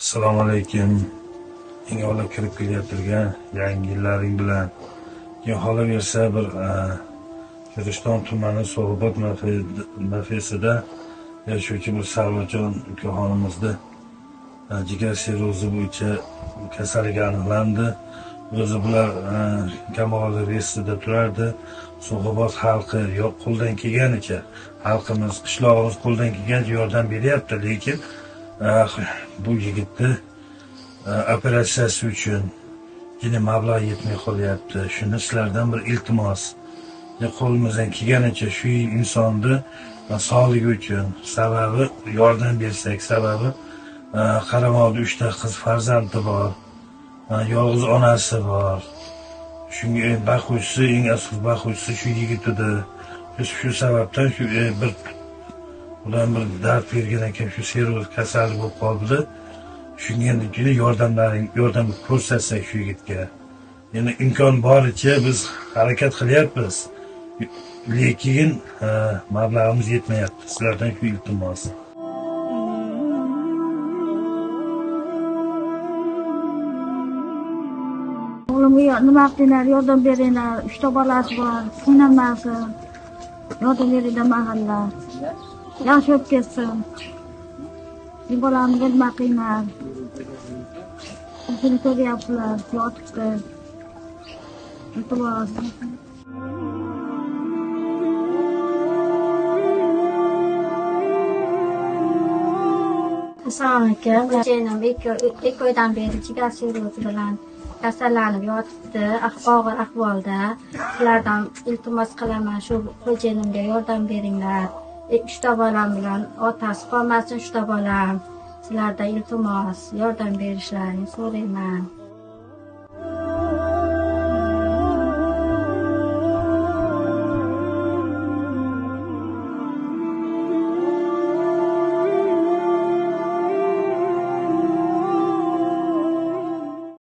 Assalomu alaykum. Eng avvalo kirib kelayotgan yangi yillaring bilan keyin qolaversa bir Guliston tumani So'g'ibot mafiyasida yashovchi bir Sarvarjon ukaxonimizni jigar sirrozi bo'yicha kasalligi aniqlandi. O'zi bular kambag'allar reyestrida turardi. So'g'ibot xalqi yo'q qo'ldan kelganicha, xalqimiz, qishlog'imiz qo'ldan kelgancha yordam beryapti, lekin bu yigitni operatsiyasi uchun yine mablag' yetmay qolyapti. Shuni sizlardan bir iltimos. Qo'limizdan kelganicha shu insonni sog'ligi uchun sababi yordam bersak, sababi qaramog'ida 3 ta qiz farzandi bor, yolg'iz onasi bor. Shunga boquvchisi, eng asosiy boquvchisi shu yigit edi. Shu sababdan shu bir ular bir dard bergan ekan, shu sirroz kasali bo'lib qoldi. Shunga endi juda yordam ko'rsatsak shu yigitga. Endi imkon boricha biz harakat qilyapmiz. Lekin mablag'imiz yetmayapti. Sizlardan shu iltimos. O'g'limga nima qilinglar, yordam beringlar. 3 ta bolasi bor, qiynalmasin. Yordam beringlar mahalla. Yaxshi bo'lib ketsin. Bir bolamga nima qilinglar. Shuni ko'ryapsizlar, yotibdi. Iltimos. Assalomu alaykum. Xo'jayinim 2 oydan beri jigar sirrozi bilan kasallanib yotibdi, og'ir ahvolda. Sizlardan iltimos qilaman, shu xo'jayinimga yordam beringlar. 3 ta bolam bilan otasi qolmasin, 3 ta bolam. Sizlardan iltimos, yordam berishlarini so'rayman.